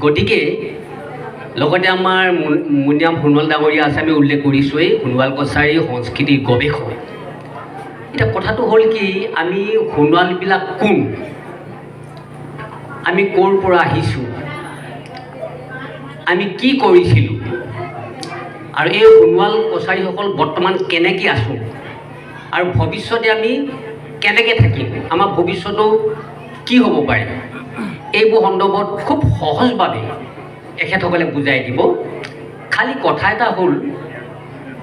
গতিকে লগতে আমাৰ মুনিৰাম সোণোৱাল ডাঙৰীয়া আছে, আমি উল্লেখ কৰিছোঁৱেই, সোণোৱাল কছাৰী সংস্কৃতিৰ গৱেষক। এতিয়া কথাটো হ'ল কি, আমি সোণোৱালবিলাক কোন, আমি ক'ৰ পৰা আহিছোঁ, আমি কি কৰিছিলোঁ আৰু এই সোণোৱাল কছাৰীসকল বৰ্তমান কেনেকৈ আছোঁ আৰু ভৱিষ্যতে আমি কেনেকৈ থাকিম, আমাৰ ভৱিষ্যতো কি হ'ব পাৰে, এইবোৰ সন্দৰ্ভত খুব সহজভাৱে এখেতসকলে বুজাই দিব। খালি কথা এটা হ'ল,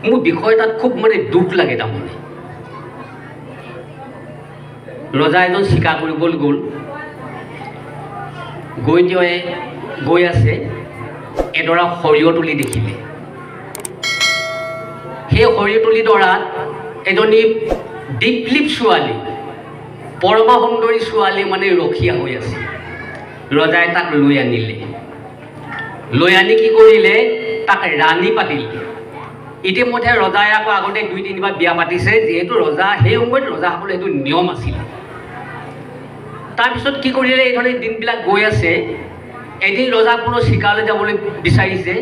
মোৰ বিষয় এটাত খুব মানে দুখ লাগে। তাৰমানে ৰজা এজন চিকাৰ কৰিবলৈ গ'ল, গৈ তেওঁ গৈ আছে, এডৰা সৰিয়হ তলি দেখিলে। সেই সৰিয়হ তলিডৰাত এজনী দীপলিপ ছোৱালী, পৰমা সুন্দৰী ছোৱালী মানে ৰখীয়া হৈ আছে। ৰজাই তাক লৈ আনিলে। লৈ আনি কি কৰিলে, তাক ৰাণী পাতিলে। ইতিমধ্যে ৰজাই আকৌ আগতে 2 3বাৰ বিয়া পাতিছে, যিহেতু ৰজা সেই সময়ত ৰজাসকলৰ সেইটো নিয়ম আছিল। তাৰপিছত কি কৰিলে, এইধৰণে দিনবিলাক গৈ আছে। এদিন ৰজা পুনৰ চিকাৰলৈ যাবলৈ বিচাৰিছে।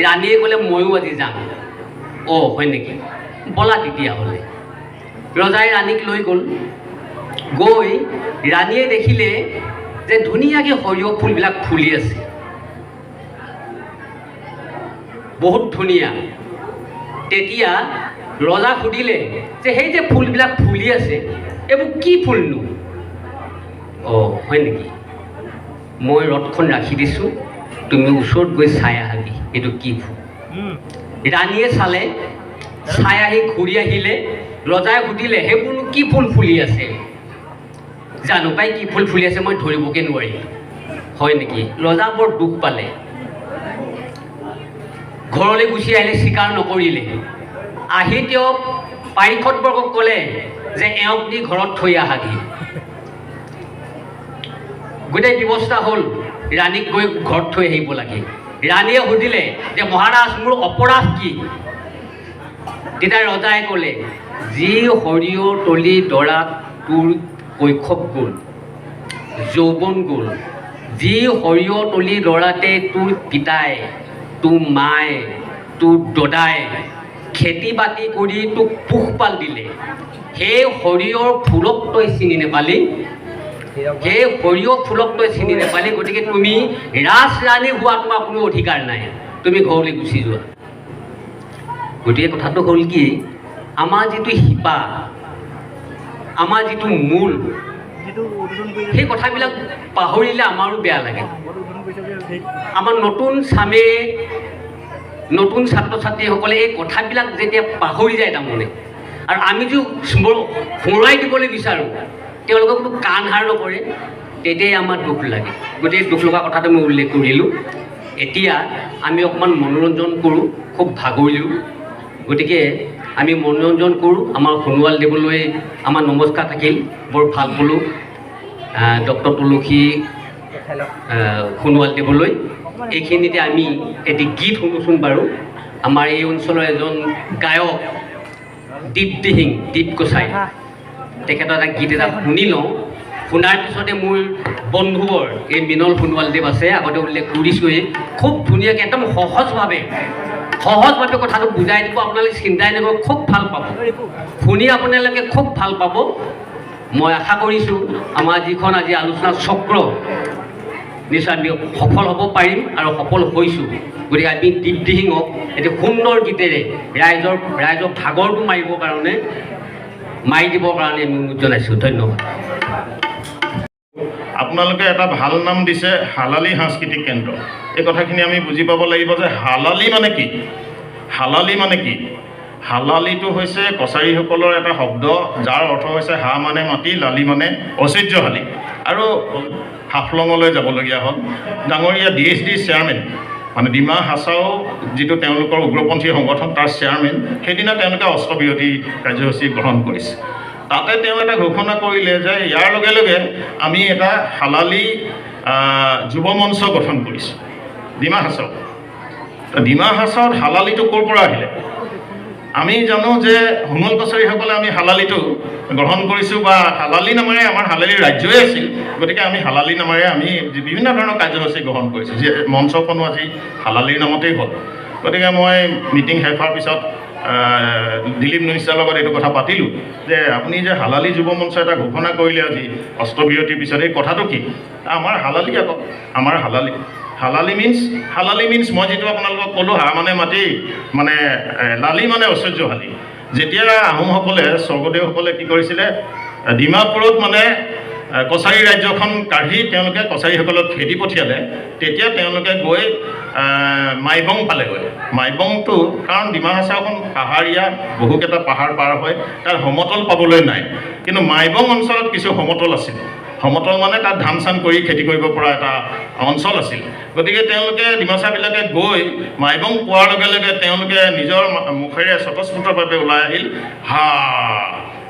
ৰাণীয়ে ক'লে, ময়ো আজি যাম। অ' হয় নেকি, ব'লা তেতিয়াহ'লে। ৰজাই ৰাণীক লৈ গ'ল। গৈ ৰাণীয়ে দেখিলে যে ধুনীয়াকৈ সৰিয়হ ফুলবিলাক ফুলি আছে, বহুত ধুনীয়া। তেতিয়া ৰজা সুধিলে যে সেই যে ফুলবিলাক ফুলি আছে, এইবোৰ কি ফুলনো? অ' হয় নেকি, মই ৰথখন ৰাখি দিছোঁ, তুমি ওচৰত গৈ চাই আহাগি এইটো কি ফুল। ৰাণীয়ে চালে, চাই আহি ঘূৰি আহিলে। ৰজাই সুধিলে, সেইবোৰনো কি ফুল ফুলি আছে? জানো পাই কি ফুল ফুলি আছে, মই ধৰিবকে নোৱাৰিলোঁ। হয় নেকি? ৰজা বৰ দুখ পালে। ঘৰলৈ গুচি আহিলে, স্বীকাৰ নকৰিলে। আহি তেওঁ পাৰিষদবৰ্গক ক'লে যে এওঁক নি ঘৰত থৈ আহাগি। গোটেই ব্যৱস্থা হ'ল, ৰাণীক গৈ ঘৰত থৈ আহিব লাগে। ৰাণীয়ে সুধিলে যে মহাৰাজ, মোৰ অপৰাধ কি? তেতিয়া ৰজাই ক'লে, যি সৰিয়হ তলি দৰাত তোৰ কৈশৱ গ'ল, যৌৱন গ'ল, যি সৰিয়হ তলি দৰাতে তোৰ পিতাই, তোৰ মায়ে, তোৰ দদাই খেতি বাতি কৰি তোক পোহপাল দিলে, সেই সৰিয়হৰ ফুলক তই চিনি নেপালি, সেই সৰিয়হ ফুলক তই চিনি নেপালি, গতিকে তুমি ৰাজৰাণী হোৱা তোমাৰ কোনো অধিকাৰ নাই, তুমি ঘৰলৈ গুচি যোৱা। গতিকে কথাটো হ'ল কি, আমাৰ যিটো শিপা, আমাৰ যিটো মূল, সেই কথাবিলাক পাহৰিলে আমাৰো বেয়া লাগে। আমাৰ নতুন চামে, নতুন ছাত্ৰ ছাত্ৰীসকলে এই কথাবিলাক যেতিয়া পাহৰি যায় তাৰমানে, আৰু আমি যি সোঁৱৰাই দিবলৈ বিচাৰোঁ, তেওঁলোকে কোনো কাণ হাৰ নকৰে, তেতিয়াই আমাৰ দুখ লাগে। গতিকে দুখ লগা কথাটো মই উল্লেখ কৰিলোঁ। এতিয়া আমি অকণমান মনোৰঞ্জন কৰোঁ, খুব ভাগৰিলোঁ, গতিকে আমি মনোৰঞ্জন কৰোঁ। আমাৰ সোণোৱাল দেৱলৈ আমাৰ নমস্কাৰ থাকিল, বৰ ভাল পালোঁ ডক্টৰ তুলসী সোণোৱাল দেৱলৈ। এইখিনিতে আমি এটি গীত শুনোচোন বাৰু। আমাৰ এই অঞ্চলৰ এজন গায়ক দীপ দিহিং, দীপ গোসাই, তেখেতৰ এটা গীত এটা শুনি লওঁ। শুনাৰ পিছতে মোৰ বন্ধুবৰ এই মৃণাল সোণোৱালদেৱ আছে, আগতে উল্লেখ কৰিছোঁৱেই, খুব ধুনীয়াকৈ একদম সহজভাৱে কথাটো বুজাই দিব। আপোনালোকে চিন্তাই নকৰিব, খুব ভাল পাব শুনি, আপোনালোকে খুব ভাল পাব। মই আশা কৰিছোঁ আমাৰ যিখন আজি আলোচনা চক্ৰ, নিশ্চয় আমি সফল হ'ব পাৰিম আৰু সফল হৈছোঁ। গতিকে আমি দীপ দিহিঙক এটি সুন্দৰ গীতেৰে ৰাইজৰ ভাগৰটো মাৰিবৰ কাৰণে, মাৰি দিবৰ কাৰণে আমি অনুৰোধ জনাইছোঁ। ধন্যবাদ। আপোনালোকে এটা ভাল নাম দিছে, হালালী সাংস্কৃতিক কেন্দ্ৰ। এই কথাখিনি আমি বুজি পাব লাগিব যে হালালী মানে কি। হালালী মানে কি? হালালীটো হৈছে কছাৰীসকলৰ এটা শব্দ, যাৰ অৰ্থ হৈছে হা মানে মাটি, লালি মানে ঐশ্বৰ্যশালী। আৰু হাফলঙলৈ যাবলগীয়া হ'ল। ডাঙৰীয়া DHD chairman, মানে ডিমা হাছাও যিটো তেওঁলোকৰ উগ্ৰপন্থী সংগঠন, তাৰ চেয়াৰমেন, সেইদিনা তেওঁলোকে অস্ত্ৰবিৰতি কাৰ্যসূচী গ্ৰহণ কৰিছে। তাতে তেওঁ এটা ঘোষণা কৰিলে যে ইয়াৰ লগে লগে আমি এটা হালালী যুৱ মঞ্চ গঠন কৰিছোঁ ডিমা হাছাও। ডিমা হাছাওত হালালীটো ক'ৰ পৰা আহিলে? আমি জানো যে সোণোৱাল কছাৰীসকলে আমি হালালিটো গ্ৰহণ কৰিছোঁ বা হালালি নামেৰে আমাৰ হালালি ৰাজ্যই আছিল, গতিকে আমি হালালি নামেৰে আমি বিভিন্ন ধৰণৰ কাৰ্যসূচী গ্ৰহণ কৰিছোঁ। যি মঞ্চখনো আজি হালালিৰ নামতেই হ'ল। গতিকে মই মিটিং শেষ হোৱাৰ পিছত দিলীপ নুনিচাৰ লগত এইটো কথা পাতিলোঁ যে আপুনি যে হালালি যুৱ মঞ্চ এটা ঘোষণা কৰিলে আজি অস্ত্ৰবিৰতিৰ পিছত, এই কথাটো কি? আমাৰ হালালি আকৌ, আমাৰ হালালি, হালালি মিনছ, হালালি মিনছ মই যিটো আপোনালোকক ক'লোঁ, হা মানে মাটি, মানে লালি মানে ঐশ্বৰ্যশালী। যেতিয়া আহোমসকলে, স্বৰ্গদেউসকলে কি কৰিছিলে, ডিমাপুৰত মানে কছাৰী ৰাজ্যখন কাঢ়ি তেওঁলোকে কছাৰীসকলক খেদি পঠিয়ালে, তেতিয়া তেওঁলোকে গৈ মাইবং পালেগৈ। মাইবংটো কাৰণ ডিমা হাছাওখন পাহাৰীয়া, বহুকেইটা পাহাৰ পাৰ হয়, তাত সমতল পাবলৈ নাই। কিন্তু মাইবং অঞ্চলত কিছু সমতল আছিল। সমতল মানে তাত ধান চান কৰি খেতি কৰিব পৰা এটা অঞ্চল আছিল। গতিকে তেওঁলোকে ডিমাচাবিলাকে গৈ মাইবং পোৱাৰ লগে লগে তেওঁলোকে নিজৰ মুখেৰে স্বতঃস্ফূৰ্তভাৱে ওলাই আহিল, হা,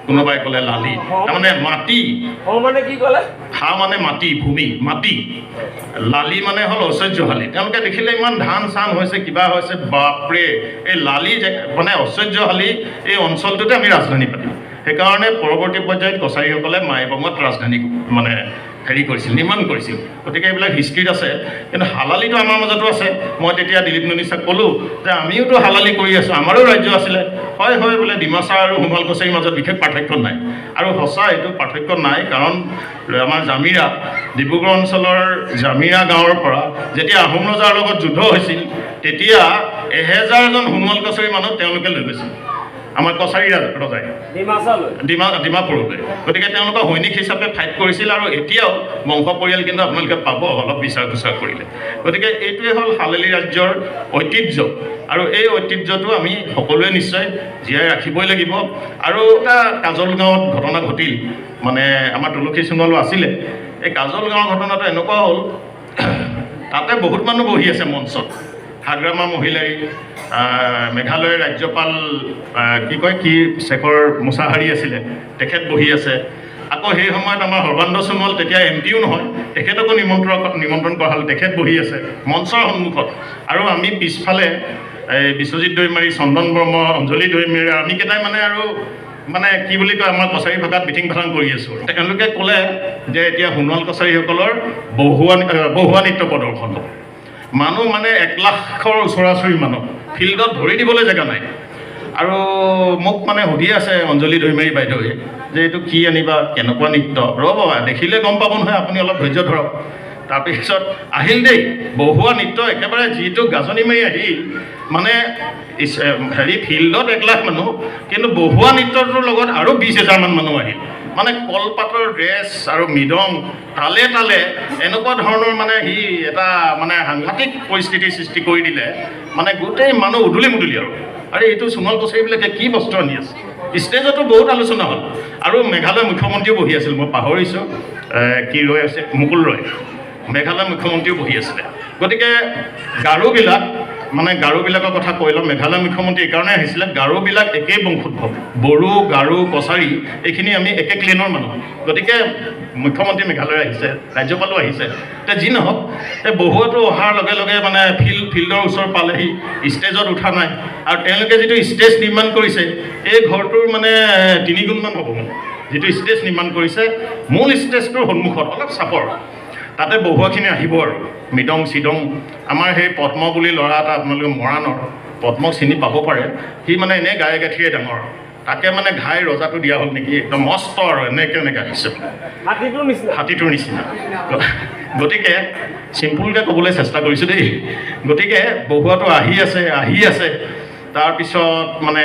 কোনোবাই ক'লে লালি, তাৰমানে মাটি। মানে কি ক'লে? হা মানে মাটি, ভূমি, মাটি। লালি মানে হ'ল ঐশ্বৰ্যশালী। তেওঁলোকে দেখিলে ইমান ধান চান হৈছে, কিবা হৈছে, বাপৰে, এই লালি মানে ঐশ্বৰ্যশালী এই অঞ্চলটোতে আমি ৰাজধানী পাতিম। সেইকাৰণে পৰৱৰ্তী পৰ্যায়ত কছাৰীসকলে মাইবঙত ৰাজধানী মানে হেৰি কৰিছিল, নিৰ্মাণ কৰিছিল। গতিকে এইবিলাক হিষ্ট্ৰীত আছে, কিন্তু হালালিটো আমাৰ মাজতো আছে। মই তেতিয়া দিলীপ নুনিচাক ক'লোঁ যে আমিওতো হালালি কৰি আছোঁ, আমাৰো ৰাজ্য আছিলে। হয় হয় বোলে, ডিমাচা আৰু সোণোৱাল কছাৰীৰ মাজত বিশেষ পাৰ্থক্য নাই। আৰু সঁচা এইটো পাৰ্থক্য নাই, কাৰণ আমাৰ জামিৰা, ডিব্ৰুগড় অঞ্চলৰ জামিৰা গাঁৱৰ পৰা যেতিয়া আহোম ৰজাৰ লগত যুদ্ধ হৈছিল, তেতিয়া 1000জন সোণোৱাল কছাৰী মানুহ তেওঁলোকে লৈ গৈছিল, আমাৰ কছাৰী ৰজাই ডিমাপুৰলৈ। গতিকে তেওঁলোকৰ সৈনিক হিচাপে ফাইট কৰিছিল আৰু এতিয়াও বংশ পৰিয়াল কিন্তু আপোনালোকে পাব অলপ বিচাৰ খোচাৰ কৰিলে। গতিকে এইটোৱে হ'ল হালালি ৰাজ্যৰ ঐতিহ্য, আৰু এই ঐতিহ্যটো আমি সকলোৱে নিশ্চয় জীয়াই ৰাখিবই লাগিব। আৰু এটা কাজলগাঁৱত ঘটনা ঘটিল, মানে আমাৰ তুলসী সোণোৱালো আছিলে। এই কাজলগাঁৱৰ ঘটনাটো এনেকুৱা হ'ল, তাতে বহুত মানুহ বহি আছে মঞ্চত, হাগ্ৰামা মহিলাৰী, মেঘালয়ৰ ৰাজ্যপাল কি কয় কি শেখৰ মুছাহাৰী আছিলে, তেখেত বহি আছে। আকৌ সেই সময়ত আমাৰ সৰ্বানন্দ সোণোৱাল তেতিয়া এম পিও নহয়, তেখেতকো নিমন্ত্ৰণ কৰা হ'ল, তেখেত বহি আছে মঞ্চৰ সন্মুখত। আৰু আমি পিছফালে এই বিশ্বজিৎ দৈমাৰী, চন্দন ব্ৰহ্ম, অঞ্জলি দৈমাৰী, আমি কেইটাই মানে আৰু মানে কি বুলি কয় আমাৰ কছাৰী ভাষাত মিটিং ভাটাং কৰি আছোঁ। তেওঁলোকে ক'লে যে এতিয়া সোণোৱাল কছাৰীসকলৰ বহুৱা নৃত্য প্ৰদৰ্শন হ'ব। মানুহ মানে 1 লাখৰ ওচৰা ওচৰি মানুহ, ফিল্ডত ভৰি দিবলৈ জেগা নাই। আৰু মোক মানে সুধি আছে অঞ্জলি দৈমাৰী বাইদেৱে যে এইটো কি আনিবা, কেনেকুৱা নৃত্য, ৰ'ব দেখিলে গম পাব নহয়, আপুনি অলপ ধৈৰ্য ধৰক। তাৰপিছত আহিল দেই বহুৱা নৃত্য, একেবাৰে যিটো গাজনি মাৰি আহিল, মানে হেৰি ফিল্ডত 1 লাখ মানুহ, কিন্তু বহুৱা নৃত্যটোৰ লগত আৰু 20,000মান মানুহ আহিল। মানে কলপাতৰ ড্ৰেছ আৰু মৃদং তালে তালে এনেকুৱা ধৰণৰ মানে সি এটা মানে সাংঘাতিক পৰিস্থিতিৰ সৃষ্টি কৰি দিলে, মানে গোটেই মানুহ উদুলি মুদুলি। আৰু আৰে এইটো সোণোৱাল কছাৰীবিলাকে কি বস্তু আনি আছে। ষ্টেজতো বহুত আলোচনা হ'ল। আৰু মেঘালয় মুখ্যমন্ত্ৰীও বহি আছিল, মই পাহৰিছোঁ কি ৰয় আছে, মুকুল ৰয়, মেঘালয় মুখ্যমন্ত্ৰীও বহি আছিলে। গতিকে গাৰোবিলাক, মানে গাৰোবিলাকৰ কথা কৈ লওঁ, মেঘালয় মুখ্যমন্ত্ৰী এইকাৰণে আহিছিলে, গাৰোবিলাক একেই বংশোদ্ভৱ, বড়ো, গাৰো, কছাৰী এইখিনি আমি একে ক্লেনৰ মানুহ। গতিকে মুখ্যমন্ত্ৰী মেঘালয় আহিছে, ৰাজ্যপালো আহিছে। এতিয়া যি নহওক, এই বহুৱাটো অহাৰ লগে লগে মানে ফিল্ডৰ ওচৰ পালেহি, ষ্টেজত উঠা নাই। আৰু তেওঁলোকে যিটো ষ্টেজ নিৰ্মাণ কৰিছে, এই ঘৰটোৰ মানে 3 গুণমান হ'ব, মানে যিটো ষ্টেজ নিৰ্মাণ কৰিছে মূল ষ্টেজটোৰ সন্মুখত অলপ চাপৰ, তাতে বহুৱাখিনি আহিব আৰু মৃদং চিদং। আমাৰ সেই পদ্ম বুলি ল'ৰা এটা, আপোনালোকে মৰাণৰ পদ্মক চিনি পাব পাৰে, সি মানে এনেই গায়ে গাঁঠিয়ে ডাঙৰ, তাকে মানে ঘাই ৰজাটো দিয়া হ'ল নেকি, একদম মস্ত আৰু এনেকৈ এনেকৈ আহিছে হাতীটোৰ নিচিনা। গতিকে চিম্পুলকৈ ক'বলৈ চেষ্টা কৰিছোঁ দেই। গতিকে বহুৱাটো আহি আছে, আহি আছে, তাৰপিছত মানে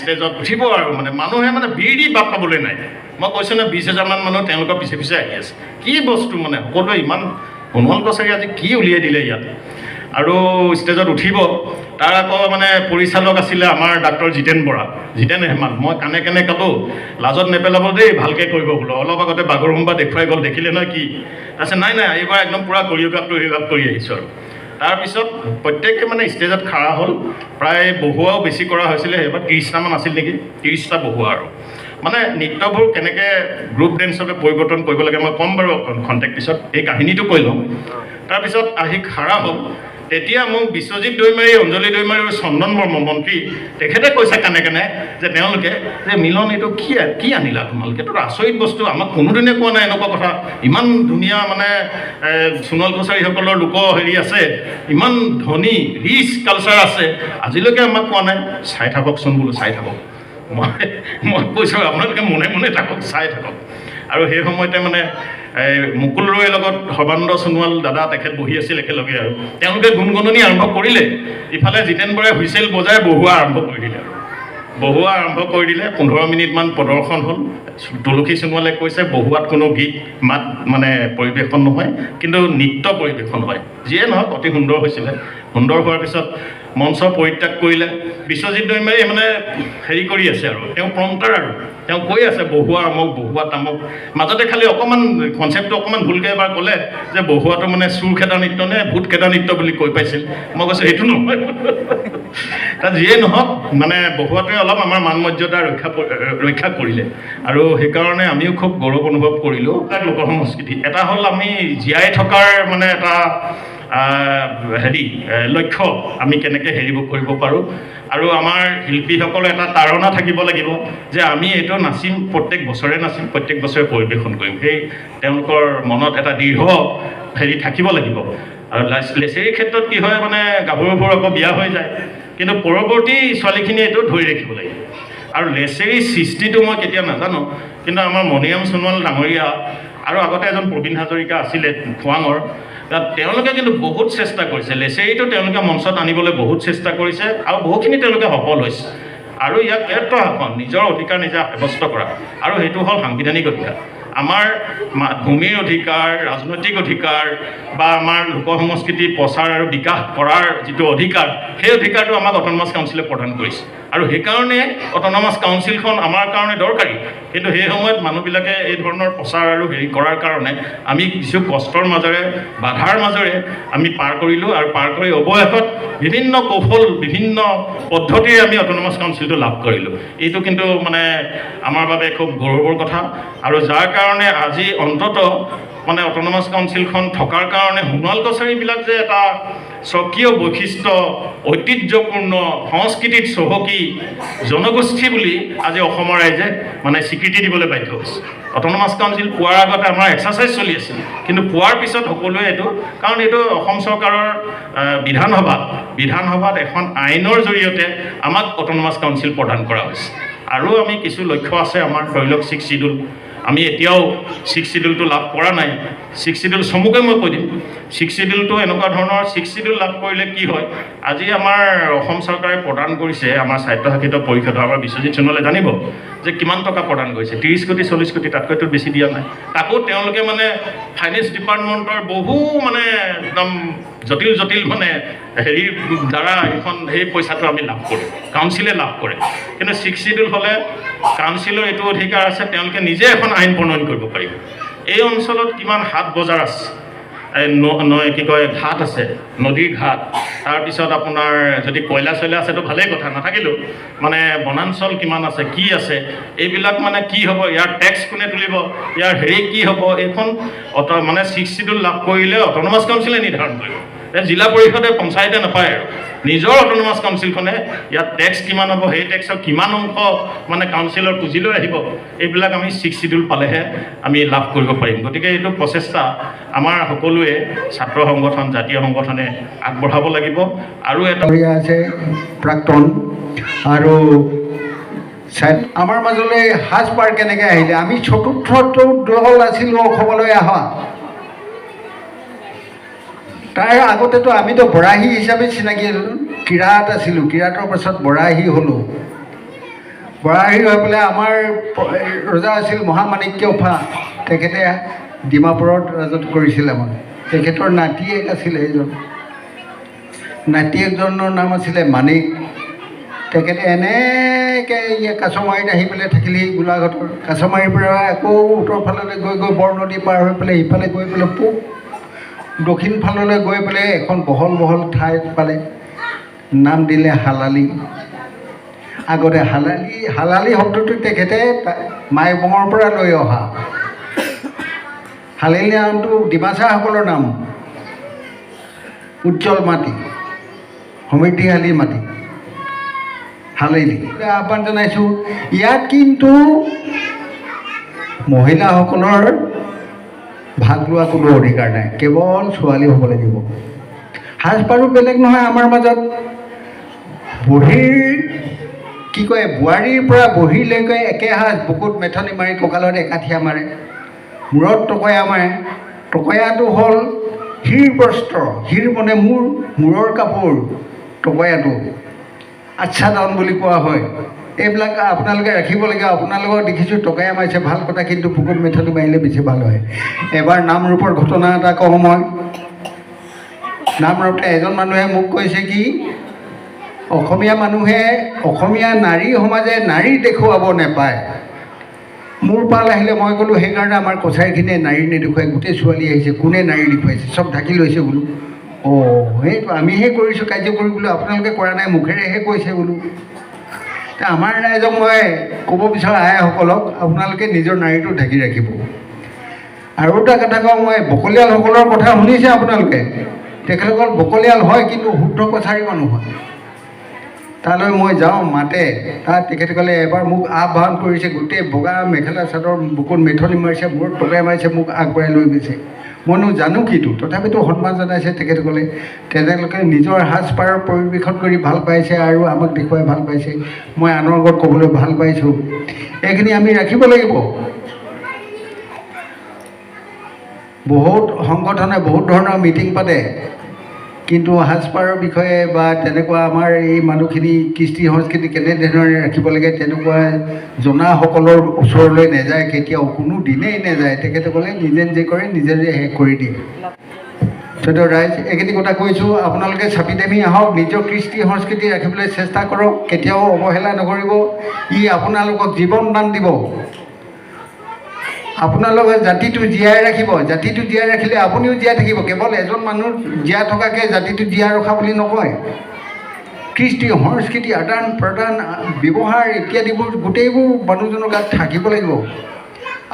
ষ্টেজত উঠিব আৰু মানে মানুহে মানে বিৰ দি বাট পাবলৈ নাই। মই কৈছোঁ নহয় 20,000মান মানুহ তেওঁলোকৰ পিছে পিছে আহি আছে। কি বস্তু মানে সকলোৱে ইমান সোণোৱাল কছাৰী আজি কি উলিয়াই দিলে ইয়াত। আৰু ষ্টেজত উঠিব, তাৰ আকৌ মানে পৰিচালক আছিলে আমাৰ ডাক্তৰ জিতেন বৰা, জিতেন ৰেহমান। মই কাণে কাণে ক'লোঁ লাজত নেপেলাব দেই, ভালকৈ কৰিব বোলো, অলপ আগতে বাগৰুম্বা দেখুৱাই গ'ল, দেখিলে নহয় কি। তাৰপিছত নাই নাই এইবাৰ একদম পূৰা কৰিঅ'গ্ৰাফ কৰি আহিছোঁ আৰু। তাৰপিছত প্ৰত্যেকে মানে ষ্টেজত খাৰা হ'ল, প্ৰায় বহুৱাও বেছি কৰা হৈছিলে, সেইবাৰ 30টামান আছিল নেকি, 30টা বহুৱা। আৰু মানে নৃত্যবোৰ কেনেকৈ গ্ৰুপ ডেন্সলৈ পৰিৱৰ্তন কৰিব লাগে মই ক'ম বাৰু খন্তেক পিছত, এই কাহিনীটো কৈ লওঁ। তাৰপিছত আহি খাৰা হ'ল, তেতিয়া মোক বিশ্বজিৎ দৈমাৰী, অঞ্জলি দৈমাৰী আৰু চন্দন বৰ্মা মন্ত্ৰী, তেখেতে কৈছে কাণে কাণে যে তেওঁলোকে যে মিলন এইটো কি কি আনিলা তোমালোকে, এইটো আচৰিত বস্তু, আমাক কোনোদিনে কোৱা নাই এনেকুৱা কথা। ইমান ধুনীয়া মানে সোণোৱাল কছাৰীসকলৰ লোক হেৰি আছে, ইমান ধনী ৰিচ কালচাৰ আছে, আজিলৈকে আমাক কোৱা নাই। চাই থাককচোন বোলো, চাই থাকক। মই কৈছোঁ আপোনালোকে মনে মনে থাকক, চাই থাকক। আৰু সেই সময়তে মানে এই মুকুল ৰয়ৰ লগত সৰ্বানন্দ সোণোৱাল দাদা তেখেত বহি আছিল একেলগে, আৰু তেওঁলোকে গুণগুণনি আৰম্ভ কৰিলে। ইফালে জিতেন বৰাই হুইচেল বজাই বহুৱা আৰম্ভ কৰি দিলে, আৰু বহুৱা আৰম্ভ কৰি দিলে। 15 মিনিটমান প্ৰদৰ্শন হ'ল। তুলসী সোণোৱালে কৈছে বহুৱাত কোনো গীত মাত মানে পৰিৱেশন নহয়, কিন্তু নৃত্য পৰিৱেশন হয়। যিয়ে নহওক অতি সুন্দৰ হৈছিলে। সুন্দৰ হোৱাৰ পিছত মঞ্চ পৰিত্যাগ কৰিলে। বিশ্বজিৎ দৈমাৰীয়ে মানে হেৰি কৰি আছে আৰু তেওঁ প্ৰম্পটাৰ, আৰু তেওঁ কৈ আছে বহুৱা আমুক, বহুৱা তামুক। মাজতে খালি অকণমান কনচেপ্টটো অকণমান ভুলকৈ এবাৰ ক'লে যে বহুৱাটো মানে চুৰ খেদা নৃত্য নে ভূত খেদা নৃত্য বুলি কৈ পাইছিল। মই কৈছোঁ সেইটো নহয়। তাত যিয়ে নহওক মানে বহুৱাটোৱে অলপ আমাৰ মান মৰ্যাদা ৰক্ষা কৰিলে, আৰু সেইকাৰণে আমিও খুব গৌৰৱ অনুভৱ কৰিলোঁ। তাক লোক সংস্কৃতি এটা হ'ল আমি জীয়াই থকাৰ মানে এটা হেৰি লক্ষ্য, আমি কেনেকৈ হেৰিব কৰিব পাৰোঁ। আৰু আমাৰ শিল্পীসকলৰ এটা তাৰণা থাকিব লাগিব যে আমি এইটো নাচিম, প্ৰত্যেক বছৰে নাচিম, প্ৰত্যেক বছৰে পৰিৱেশন কৰিম। সেই তেওঁলোকৰ মনত এটা দৃঢ় হেৰি থাকিব লাগিব। আৰু লেচেৰীৰ ক্ষেত্ৰত কি হয় মানে গাভৰুবোৰ আকৌ বিয়া হৈ যায়, কিন্তু পৰৱৰ্তী ছোৱালীখিনিয়ে এইটো ধৰি ৰাখিব লাগিব। আৰু লেচেৰীৰ সৃষ্টিটো মই কেতিয়া নাজানো, কিন্তু আমাৰ মণিৰাম সোণোৱাল ডাঙৰীয়া আৰু আগতে এজন প্ৰবীণ হাজৰিকা আছিলে খোৱাঙৰ, তাত তেওঁলোকে কিন্তু বহুত চেষ্টা কৰিছে। লেচেৰীটো তেওঁলোকে মঞ্চত আনিবলৈ বহুত চেষ্টা কৰিছে আৰু বহুখিনি তেওঁলোকে সফল হৈছে। আৰু ইয়াক স্বায়ত্ব শাসন, নিজৰ অধিকাৰ নিজে সাব্যস্ত কৰা, আৰু সেইটো হ'ল সাংবিধানিক অধিকাৰ। আমাৰ ভূমিৰ অধিকাৰ, ৰাজনৈতিক অধিকাৰ বা আমাৰ লোক সংস্কৃতি প্ৰচাৰ আৰু বিকাশ কৰাৰ যিটো অধিকাৰ, সেই অধিকাৰটো আমাক অট'নমাছ কাউন্সিলে প্ৰদান কৰিছে। আৰু সেইকাৰণে অট'নমাছ কাউন্সিলখন আমাৰ কাৰণে দৰকাৰী। কিন্তু সেই সময়ত মানুহবিলাকে এই ধৰণৰ প্ৰচাৰ আৰু হেৰি কৰাৰ কাৰণে আমি কিছু কষ্টৰ মাজেৰে, বাধাৰ মাজেৰে আমি পাৰ কৰিলোঁ। আৰু পাৰ কৰি অৱশেষত বিভিন্ন কৌশল, বিভিন্ন পদ্ধতিৰে আমি অট'নমাছ কাউন্সিলটো লাভ কৰিলোঁ। এইটো কিন্তু মানে আমাৰ বাবে খুব গৌৰৱৰ কথা। আৰু যাৰ কাৰণে আজি অন্ততঃ মানে অট'নমাছ কাউন্সিলখন থকাৰ কাৰণে সোণোৱাল কছাৰীবিলাক যে এটা স্বকীয় বৈশিষ্ট্য, ঐতিহ্যপূৰ্ণ সংস্কৃতিত চহকী জনগোষ্ঠী বুলি আজি অসমৰ ৰাইজে মানে স্বীকৃতি দিবলৈ বাধ্য হৈছে। অট'নমাছ কাউন্সিল পোৱাৰ আগতে আমাৰ এক্সাৰচাইজ চলি আছিল, কিন্তু পোৱাৰ পিছত সকলোৱে এইটো, কাৰণ এইটো অসম চৰকাৰৰ বিধানসভাত এখন আইনৰ জৰিয়তে আমাক অট'নমাছ কাউন্সিল প্ৰদান কৰা হৈছে। আৰু আমি কিছু লক্ষ্য আছে আমাৰ, ধৰি লওক ছিক্স চিডিউল, আমি এতিয়াও ছিক্স চিডিউলটো লাভ কৰা নাই। ছিক্স চিডিউল চমুকৈ মই কৈ দিম। ছিক্স চিডিউলটো এনেকুৱা ধৰণৰ, ছিক্স চিডিউল লাভ কৰিলে কি হয়, আজি আমাৰ অসম চৰকাৰে প্ৰদান কৰিছে আমাৰ স্বায়ত্তশাসিত পৰিষদৰ, আমাৰ বিশ্বজিৎ সোণোৱালে জানিব যে কিমান টকা প্ৰদান কৰিছে, 30 কোটি 40 কোটি, তাতকৈতো বেছি দিয়া নাই। তাকো তেওঁলোকে মানে ফাইনেন্স ডিপাৰ্টমেণ্টৰ বহু মানে একদম জটিল জটিল মানে হেৰিৰ দ্বাৰা সেই পইচাটো আমি লাভ কৰোঁ, কাউন্সিলে লাভ কৰে। কিন্তু ছিক্স চিডিউল হ'লে কাউন্সিলৰ এইটো অধিকাৰ আছে, তেওঁলোকে নিজে এখন আইন প্ৰণয়ন কৰিব পাৰিব। এই অঞ্চলত কিমান হাট বজাৰ আছে, কি কয় ঘাট আছে, নদীৰ ঘাট, তাৰপিছত আপোনাৰ যদি কয়লা চয়লা আছেতো ভালেই কথা, নাথাকিলেও মানে বনাঞ্চল কিমান আছে, কি আছে, এইবিলাক মানে কি হ'ব, ইয়াৰ টেক্স কোনে তুলিব, ইয়াৰ হেৰি কি হ'ব, এইখন মানে ছিক্স চিডিউল লাভ কৰিলে অট'নমাছ কাউন্সিলে নিৰ্ধাৰণ কৰিব। জিলা পৰিষদে, পঞ্চায়তে নাপায়। আৰু নিজৰ অট'নমাছ কাউন্সিলখনে ইয়াত টেক্স কিমান হ'ব, সেই টেক্সৰ কিমান অংশ মানে কাউন্সিলৰ পুঁজিলৈ আহিব, এইবিলাক আমি ছিক্স চিডিউল পালেহে আমি লাভ কৰিব পাৰিম। গতিকে এইটো প্ৰচেষ্টা আমাৰ সকলোৱে ছাত্ৰ সংগঠন, জাতীয় সংগঠনে আগবঢ়াব লাগিব। আৰু এটা আছে প্ৰাক্তন আৰু আমাৰ মাজলৈ সাজপাৰ কেনেকৈ আহিলে, আমি চতুৰ্থটো দল আছিলোঁ অসমলৈ অহা। তাৰ আগতেতো আমিতো বৰাহী হিচাপে চিনাকি আছিলোঁ, কিৰাট আছিলোঁ, কিৰাটৰ পাছত বৰাহী হ'লোঁ। বৰাহী হৈ পেলাই আমাৰ ৰজা আছিল মহামাণিক্যফা, তেখেতে ডিমাপুৰত ৰাজত্ব কৰিছিল আমাক। তেখেতৰ নাতিয়েক আছিলে এজন, নাতিয়েকজনৰ নাম আছিলে মাণিক। তেখেতে এনেকৈ ইয়াত কাছমাৰীত আহি পেলাই থাকিলেহি, গোলাঘাটৰ কাছমাৰীৰ পৰা আকৌ উত্তৰ ফাললৈ গৈ গৈ বৰনদী পাৰ হৈ পেলাই সিফালে গৈ পেলাই পূব দক্ষিণ ফাললৈ গৈ পেলাই এখন বহল বহল ঠাই পালে, নাম দিলে হালালি। আগতে হালালি শব্দটো তেখেতে মাইবঙৰ পৰা লৈ অহা। হালালি নামটো ডিমাচাসকলৰ নাম। উজ্জ্বল মাটি, সমৃদ্ধিশালী মাটি হালেলি। আহ্বান জনাইছোঁ। ইয়াত কিন্তু মহিলাসকলৰ ভাগ লোৱা কোনো অধিকাৰ নাই, কেৱল ছোৱালীসকলে দিব। সাজপাৰো বেলেগ নহয় আমাৰ মাজত। বুঢ়ীৰ কি কয়, বোৱাৰীৰ পৰা বুঢ়ীলৈকে একে সাজ, বুকুত মেথনি মাৰি কঁকালত একাঠিয়া মাৰে, মূৰত টকয়া মাৰে। টকয়াটো হ'ল শিৰ বস্ত্ৰ, শিৰ মানে মূৰ, মূৰৰ কাপোৰ টকয়াটো, আচ্ছাদন বুলি কোৱা হয়। এইবিলাক আপোনালোকে ৰাখিব লাগে। আপোনালোকক দেখিছোঁ টকয়া মাৰিছে, ভাল কথা, কিন্তু বুকুত মেথনি মাৰিলে বেছি ভাল হয়। এবাৰ নামৰূপৰ ঘটনা এটা কওঁ মই। নামৰূপতে এজন মানুহে মোক কৈছে কি, অসমীয়া মানুহে, অসমীয়া নাৰী সমাজে নাৰী দেখুৱাব নাপায়। মোৰ পাল আহিলে মই ক'লোঁ, সেইকাৰণে আমাৰ কছাৰীখিনিয়ে নাৰী নেদেখুৱাই, গোটেই ছোৱালী আহিছে, কোনে নাৰী দেখুৱাইছে, চব ঢাকি লৈছে বোলো। অঁ, সেইটো আমিহে কৰিছোঁ কাৰ্য কৰি বোলো, আপোনালোকে কৰা নাই, মুখেৰেহে কৈছে বোলো। আমাৰ ৰাইজক মই ক'ব বিচাৰোঁ, আইসকলক, আপোনালোকে নিজৰ নাৰীটো ঢাকি ৰাখিব। আৰু এটা কথা কওঁ মই, বকলীয়ালসকলৰ কথা শুনিছে আপোনালোকে, তেখেতসকল বকলীয়াল হয় কিন্তু শুদ্ধ কছাৰী মানুহ হয়। তালৈ মই যাওঁ, মাতে, তাত তেখেতসকলে এবাৰ মোক আহ্বান কৰিছে, গোটেই বগা মেখেলা চাদৰ, বুকুত মেথনি মাৰিছে, মূৰত টকাই মাৰিছে, মোক আগবঢ়াই লৈ গৈছে। মইনো জানো কিটো, তথাপিতো সন্মান জনাইছে তেখেতসকলে। তেওঁলোকে নিজৰ সাজপাৰৰ পৰিৱেশন কৰি ভাল পাইছে আৰু আমাক দেখুৱাই ভাল পাইছে। মই আনৰ আগত ক'বলৈ ভাল পাইছোঁ। এইখিনি আমি ৰাখিব লাগিব। বহুত সংগঠনে বহুত ধৰণৰ মিটিং পাতে, কিন্তু সাজপাৰৰ বিষয়ে বা তেনেকুৱা আমাৰ এই মানুহখিনি কৃষ্টি সংস্কৃতি কেনেধৰণে ৰাখিব লাগে তেনেকুৱা জনাসকলৰ ওচৰলৈ নাযায়, কেতিয়াও কোনো দিনেই নাযায়। তেখেতসকলে নিজে নিজে কৰে, নিজে নিজে শেষ কৰি দিয়ে। চৈধ্য ৰাইজ, এইখিনি কথা কৈছোঁ, আপোনালোকে চাপি দামি আহক, নিজৰ কৃষ্টি সংস্কৃতি ৰাখিবলৈ চেষ্টা কৰক, কেতিয়াও অৱহেলা নকৰিব। ই আপোনালোকক জীৱন দান দিব, আপোনালোকে জাতিটো জীয়াই ৰাখিব। জাতিটো জীয়াই ৰাখিলে আপুনিও জীয়াই থাকিব। কেৱল এজন মানুহ জীয়াই থকাকৈ জাতিটো জীয়াই ৰখা বুলি নকয়। কৃষ্টি সংস্কৃতি আদান প্ৰদান ব্যৱহাৰ ইত্যাদিবোৰ গোটেইবোৰ মানুহজনৰ গাত থাকিব লাগিব।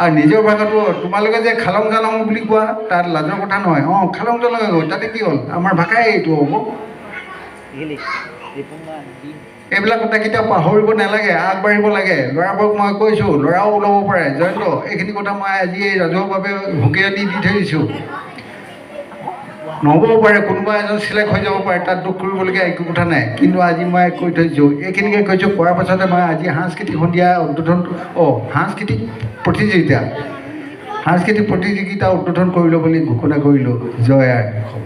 আৰু নিজৰ ভাষাটো তোমালোকে যে খালং জালং বুলি কোৱা, তাত লাজৰ কথা নহয়। অঁ, খালং জালং তাতে কি হ'ল, আমাৰ ভাষাই এইটো হ'ব। এইবিলাক কথা কেতিয়াও পাহৰিব নালাগে, আগবাঢ়িব লাগে। ল'ৰাবোৰক মই কৈছোঁ, ল'ৰাও ওলাব পাৰে। জয়ন্ত, এইখিনি কথা মই আজি এই ৰাজহুৱাভাৱে সকীয়নি দি থৈ দিছোঁ। নহ'বও পাৰে, কোনোবা এজন চিলেক্ট হৈ যাব পাৰে, তাত দুখ কৰিবলগীয়া একো কথা নাই। কিন্তু আজি মই কৈ থৈছোঁ, এইখিনিকে কৈছোঁ। কোৱাৰ পাছতে মই আজি সাংস্কৃতিক সন্ধিয়া উদ্বোধন, সাংস্কৃতিক প্ৰতিযোগিতা, সাংস্কৃতিক প্ৰতিযোগিতা উদ্বোধন কৰিলোঁ বুলি ঘোষণা কৰিলোঁ। জয় আই অসম।